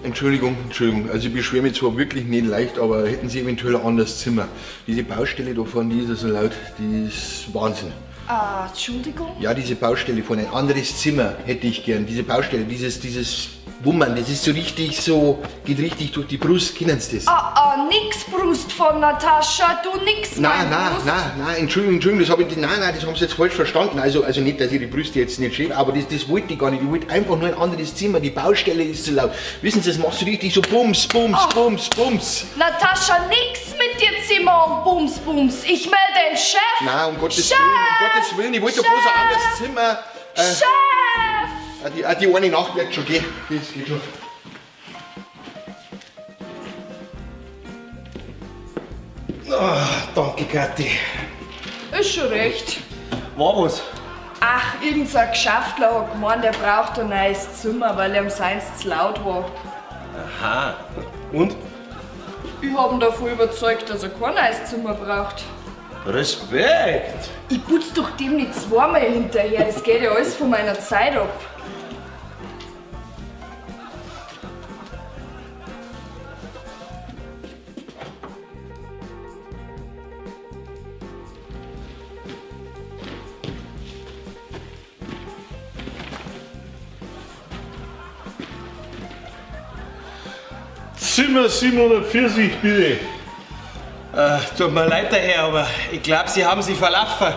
Entschuldigung, Entschuldigung. Also ich beschwere mich zwar wirklich nicht leicht, aber hätten Sie eventuell ein anderes Zimmer? Diese Baustelle da vorne, die ist ja so laut, die ist Wahnsinn. Ah, Entschuldigung? Ja, diese Baustelle vorne, ein anderes Zimmer hätte ich gern. Diese Baustelle, dieses Wummern, das ist so richtig so, geht richtig durch die Brust, kennen Sie das? Ah, ah, nix Brust von Natascha, du nix Nein, mein nein, Brust. nein, nein, Entschuldigung, Entschuldigung, das habe ich, nein, nein, das haben Sie jetzt falsch verstanden. Also nicht, dass ich die Brüste jetzt nicht schäme, aber das wollte ich gar nicht. Ich wollte einfach nur ein anderes Zimmer, die Baustelle ist zu laut. Wissen Sie, das macht so richtig so Bums, Bums, Oh. Bums, Bums. Natascha, nix mit dir Zimmer und Bums, Bums. Ich melde den Chef. Nein, um Gottes Chef! Willen, um Gottes Willen, ich wollte doch bloß ein anderes Zimmer. Chef! Die eine Nacht wird schon gehen. Das geht schon. Ach, danke, Kathi. Ist schon recht. War was? Ach, irgend so ein Geschäftler hat gemeint, er braucht ein neues Zimmer, weil ihm seins zu laut war. Aha. Und? Ich hab ihn davon überzeugt, dass er kein neues Zimmer braucht. Respekt! Ich putz doch dem nicht zweimal hinterher, das geht ja alles von meiner Zeit ab. Zimmer 740, bitte. Tut mir leid, der Herr, aber ich glaub, Sie haben sich verlaufen.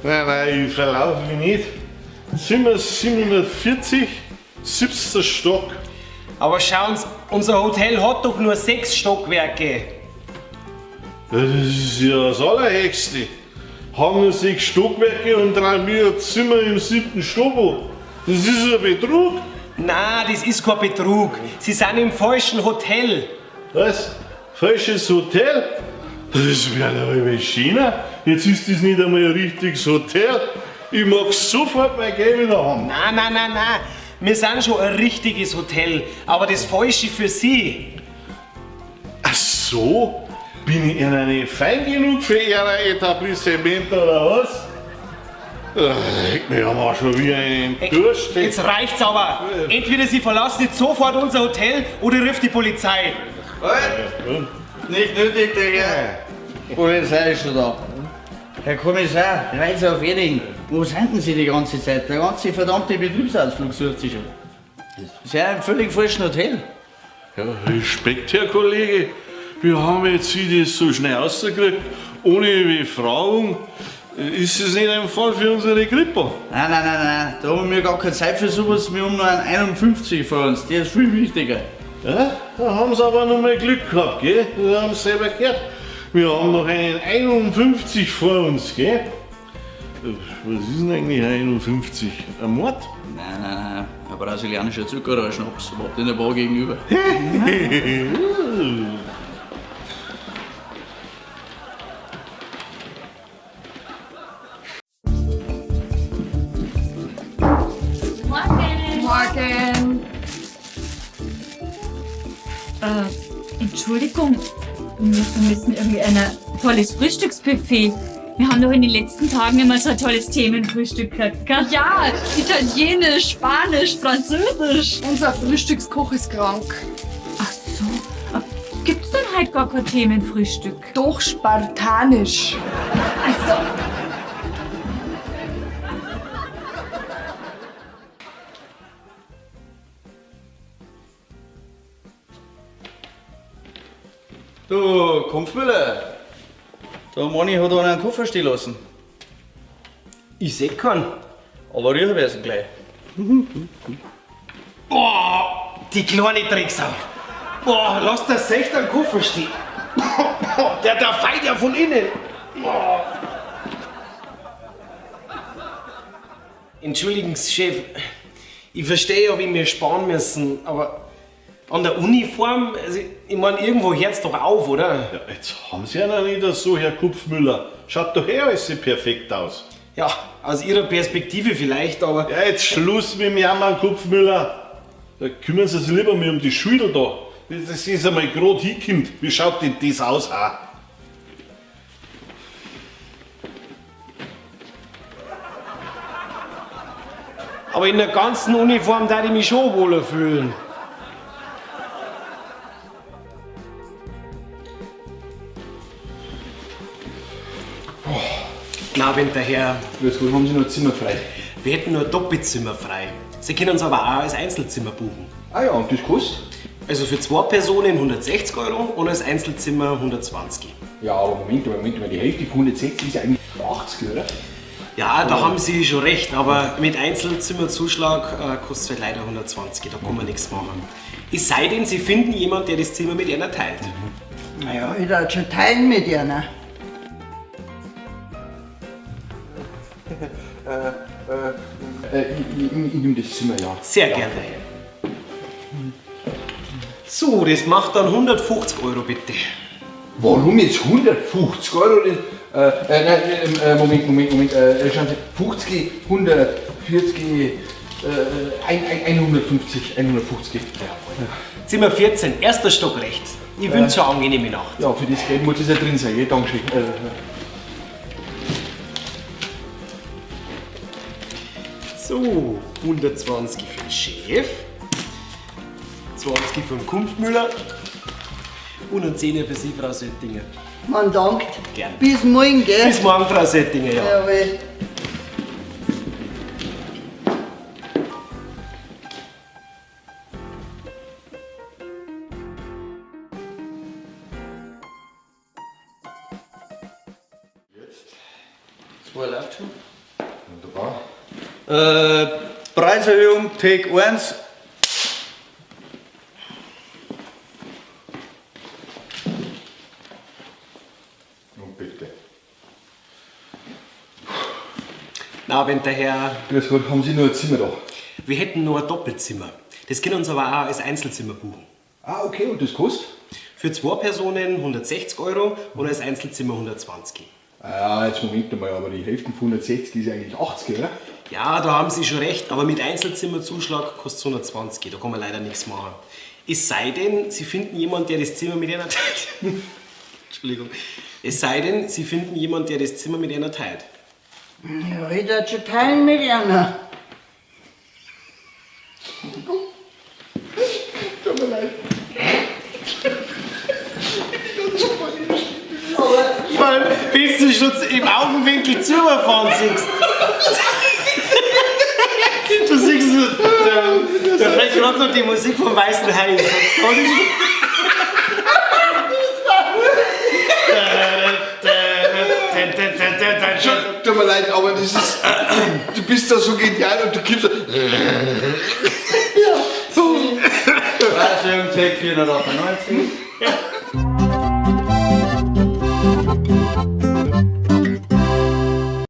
Nein, nein, ich verlaufe mich nicht. Zimmer 740, 7. Stock. Aber schauen Sie, unser Hotel hat doch nur 6 Stockwerke. Das ist ja das Allerhöchste. Haben nur 6 Stockwerke und 3 Millionen Zimmer im 7. Stock. Das ist ein Betrug. Nein, das ist kein Betrug. Sie sind im falschen Hotel. Was? Falsches Hotel? Das wäre doch immer schöner. Jetzt ist das nicht einmal ein richtiges Hotel. Ich mag sofort mein Geld wieder haben. Nein, nein, nein, nein. Wir sind schon ein richtiges Hotel, aber das Falsche für Sie. Ach so? Bin ich Ihnen nicht fein genug für Ihr Etablissement oder was? Ach, wir haben auch schon wieder einen Durst. Jetzt reicht's aber. Entweder Sie verlassen jetzt sofort unser Hotel oder ruft die Polizei. Halt! Nicht nötig, der Herr. Die Polizei ist schon da. Herr Kommissar, Reiz auf Erding. Wo sind denn Sie die ganze Zeit? Der ganze verdammte Betriebsausflug sucht sich schon. Sie sind im völlig falschen Hotel. Ja, Respekt, Herr Kollege. Wir haben jetzt Sie das so schnell rausgekriegt, ohne Befragung. Ist es nicht ein Fall für unsere Kripo? Nein, nein, nein, nein. Da haben wir gar keine Zeit für sowas. Wir haben noch einen 51 vor uns. Der ist viel wichtiger. Ja, da haben sie aber noch mal Glück gehabt, gell? Das haben sie selber gehört. Wir haben noch einen 51 vor uns, gell? Was ist denn eigentlich ein 51? Ein Mord? Nein, nein, nein. Ein brasilianischer Zuckerrohrschnaps. Überhaupt in der Bar gegenüber. Morgen. Morgen. Entschuldigung, wir vermissen irgendwie ein tolles Frühstücksbuffet. Wir haben doch in den letzten Tagen immer so ein tolles Themenfrühstück gehabt, gell? Ja, Italienisch, Spanisch, Französisch. Unser Frühstückskoch ist krank. Ach so, gibt's denn halt gar kein Themenfrühstück? Doch spartanisch. Ach so. Du, Kumpfmüller. Der Moni hat einen Koffer stehen lassen. Ich seh keinen. Aber rühren wir ihn gleich. Boah, die kleine Drecksau. Boah, lass das echt am Koffer stehen. Der da feit ja von innen. Boah. Entschuldigen Sie, Chef. Ich verstehe ja, wie wir sparen müssen, aber an der Uniform, also, ich mein, irgendwo hört's doch auf, oder? Ja, jetzt haben Sie ja noch nicht so, Herr Kupfmüller. Schaut doch eh alles perfekt aus. Ja, aus Ihrer Perspektive vielleicht, aber... Ja, jetzt Schluss mit dem Jammern, Kupfmüller. Da kümmern Sie sich lieber mal um die Schüdel da. Das ist einmal grad hinkommt. Wie schaut denn das aus? Auch? Aber in der ganzen Uniform darf ich mich schon wohler fühlen. Abend, der Herr. Grüß Gott, haben Sie noch ein Zimmer frei? Wir hätten nur ein Doppelzimmer frei. Sie können uns aber auch als Einzelzimmer buchen. Ah ja, und das kostet? Also für zwei Personen 160 Euro und als Einzelzimmer 120. Ja, aber Moment, Moment, die Hälfte von 160 ist ja eigentlich 80, oder? Ja, da haben Sie schon recht, aber mit Einzelzimmerzuschlag kostet es halt leider 120, da kann man nichts machen. Es sei denn, Sie finden jemanden, der das Zimmer mit einer teilt. Naja, ich darf schon teilen mit einer. Ich nehme das Zimmer, ja. Sehr gerne. So, das macht dann 150 Euro bitte. Warum jetzt 150 Euro? Nein, Moment, Moment, Moment. Schauen Sie, 50, 140, 150, 150. Zimmer 14, erster Stock rechts. Ich wünsche eine angenehme Nacht. Ja, für das Geld muss es ja drin sein, gell? Dankeschön. So, 120 für den Chef, 20 für den Kumpfmüller und ein 10er für Sie, Frau Söttinger. Man dankt. Gern. Bis morgen, gell? Bis morgen, Frau Söttinger, ja. Jawohl. Zwei läuft schon. Wunderbar. Preiserhöhung, Take 1. Und bitte. Na, wenn der Herr. Grüß Gott, haben Sie noch ein Zimmer da? Wir hätten nur ein Doppelzimmer. Das können uns aber auch als Einzelzimmer buchen. Ah, okay, und das kostet? Für zwei Personen 160 Euro und als Einzelzimmer 120. Ah, jetzt Moment einmal, aber die Hälfte von 160 ist eigentlich 80, oder? Ja, da haben Sie schon recht, aber mit Einzelzimmerzuschlag kostet es 120, da kann man leider nichts machen. Es sei denn, Sie finden jemanden, der das Zimmer mit einer teilt. Entschuldigung. Es sei denn, Sie finden jemanden, der das Zimmer mit einer teilt. Ja, ich darf schon teilen mit einer. Tut mir leid. Weil, bis du schon im Augenwinkel zu überfahren siehst. Du siehst, da fällt gerade noch die Musik vom Weißen Hai. Tut mir leid, aber das ist. Du bist da so genial und du gibst. Preiserhöhung, Take 498.